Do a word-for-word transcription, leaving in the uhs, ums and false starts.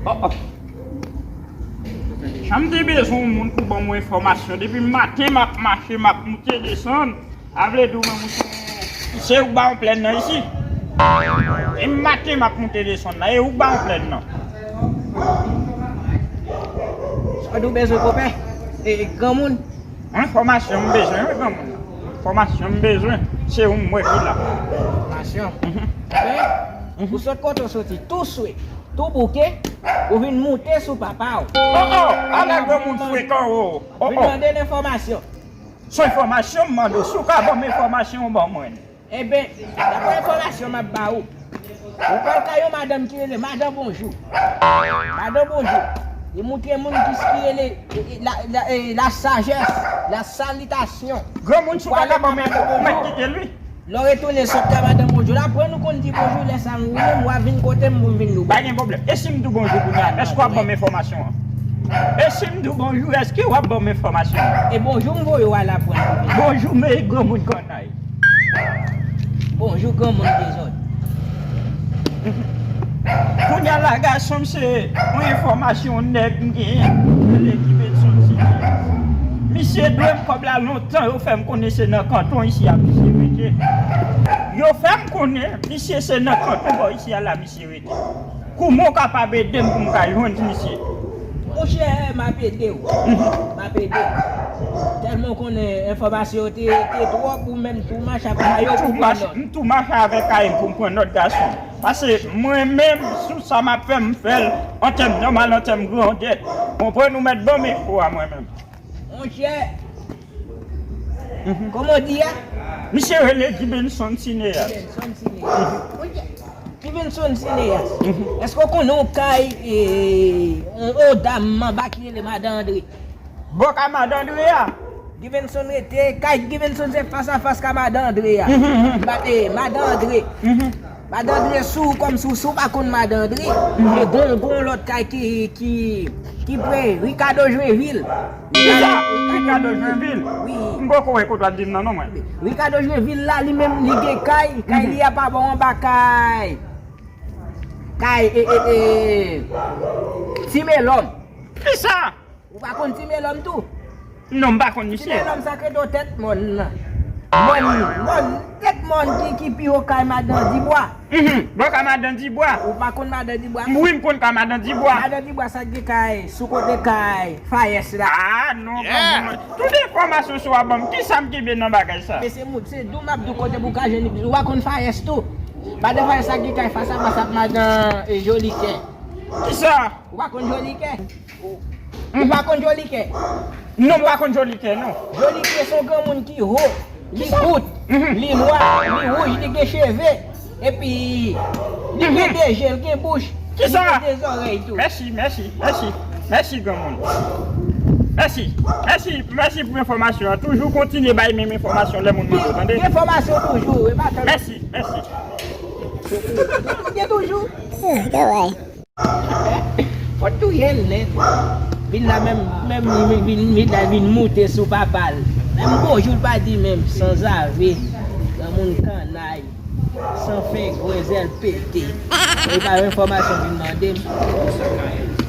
Oh, oh. Jan m te bezwen yon moun pou ban mwen enfòmasyon. Depi maten m ap mache, m ap moute desann. A vle di w menm ou se, se ou k ba yon plèn nan isi. E maten m ap moute desann la, e ou k ba yon plèn nan. Sa w bezwen, konpè? E, e granmoun? Enfòmasyon m bezwen, wi, granmoun. Enfòmasyon m bezwen. Se ou m wè ki la. Enfòmasyon? Mhm. Ou sot kote w soti, tou swe, tou bouke, ou vin moute sou papa w. Oh, oh, ala granmoun frekan, oh, oh, oh. Vin mande l enfòmasyon. Se enfòmasyon m mande w. Si w ka ban m enfòmasyon, w ban mwen. Enben, daprè enfòmasyon m ap ba ou, ou pral kay yon madanm ki rele Madan Bonjou. Madan Bonjou, li montre moun ki, ki rele, e, e, la, la, e, la sajès, la salitasyon. Granmoun, si w pa ka ban m enfòmasyon, ou mèt kite l, wi. Lè w retounen sot kay Madan Bonjou la, aprann ou konn di bonjou, lè sa nou menm w a vin kote m pou m vin nou. Pa gen pwoblèm. E si m di w bonjou kounye a, èske w ap ban m enfòmasyon an? E si m di w bonjou, èske w ap ban m enfòmasyon an? E bonjou m voye w al aprann pou vin. Bonjou, men granmoun kannay. Bonjou, granmoun dezòd. Kounye a la, gason m, se yon enfòmasyon nèg m genyen. Rele Givenson Sineyas. Misye dwe m kòb la lontan, yo fè m konnen se nan kanton isi a misye rete. Yo fè m konnen misye se nan kanton bò isi a la misye rete. Kouman w kapab ede m pou m ka jwenn misye? Monchè, m ap ede w. M ap ede w. Tèlman w konnen enfòmasyon yo te, te twòp, ou menm tou mache avèk yo pou pran nòt. M tou mache avèk Kayim pou m pran nòt, gason. Paske mwen menm, sou sa m ap fè, m fè l an tèm nòmal, an tèm grandèt. Konprann, ou mèt ban m enfo a mwen menm. Monchè, kòman w di a? Misye rele Givenson Sineyas. Givenson Sineyas. Monchè, Givenson Sineyas. Èske w konnen yon kay, e, yon, yon dam anba ki rele Madan Andre? Bò kay Madan Andre a? Givenson rete, kay Givenson se fas a fas kay Madan Andre a. Mhm, mhm. Ba, e, Madan Andre. Mhm. Madan Andre, si w, kòmsi w, si w pa konn Madan Andre, mhm, e gon, gon lòt kay ki, ki, ki pre Ricardo Joinville. Kisa? Ricardo Joinville? Wi. M poko wè kote w ap di m nan non, mwen. Ricardo Joinville la, li menm, li gen kay, kay li a pa bò anba kay, kay, e, e, e, Ti Melòm. Kisa? Ou pa konn Ti Melòm tou? Non, m pa konn misye. Ti Melòm sa k rete Tèt Mòn nan. Mòn, mòn, Tèt Mòn ki, ki pi wo kay Madan Dibwa. Mhm, bò kay Madan Dibwa. Ou pa konn Madan Dibwa? Wi, m konn kay Madan Dibwa. Madan Dibwa sa k gen kay, sou kote kay Fayès la. Ah, non, yeah, granmoun. Tout enfòmasyon sa w ap ban m, kisa m kenbe nan bagay sa? Men se moun, se di w m ap di w kote pou w ka jwenn li. Ou pa konn Fayès tou? Madan Fayès sa k gen kay fas a fas ak Madan, e, Jolikè. Kisa? Ou pa konn Jolikè? Ou pa konn Jolikè? Non, m pa konn Jolikè, non. Jolikè se yon granmoun ki wo, li kout, li nwa, li wouj, li gen cheve, epi li gen de je, li gen bouch, li gen de zòrèy tou. Mèsi, mèsi, mèsi, mèsi, granmoun. Mèsi, mèsi, mèsi pou enfòmasyon an. Toujou kontinye bay menm enfòmasyon lè moun mande w, tande? Gen enfòmasyon toujou, e pa tann. Mèsi, mèsi. Gen toujou. Fò touye l nèt. Vin la menm, menm li vin, vin, vin la vin moute sou papa l. Menm bonjou l pa di menm, sanzave. Granmoun kannay. San fen, gwenzèl pete. Li pa gen enfòmasyon vin mande m.